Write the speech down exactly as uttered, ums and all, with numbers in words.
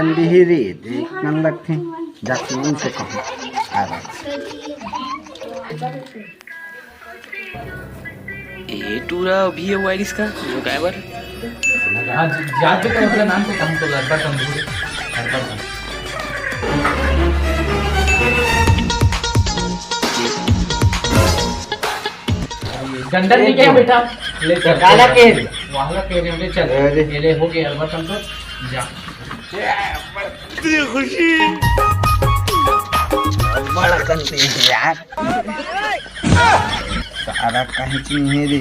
अंधी रे, देख मन लगथे, जाके उनसे कहूँ। आ रहा। ए टूरा अभी ये वायरस का जो गायब है। हाँ, जा तो अपने नाम से काम तो लड़बा कम दूर, लड़बा कम। डंडा नहीं क्या बेटा? ले चल। काला के? वाला के रे, ले चल। अरे। ये ले हो गया, बर्तन तो जा। इतनी खुशी। बड़ा कंती है यार। सारा कहीं चीज नहीं है रे।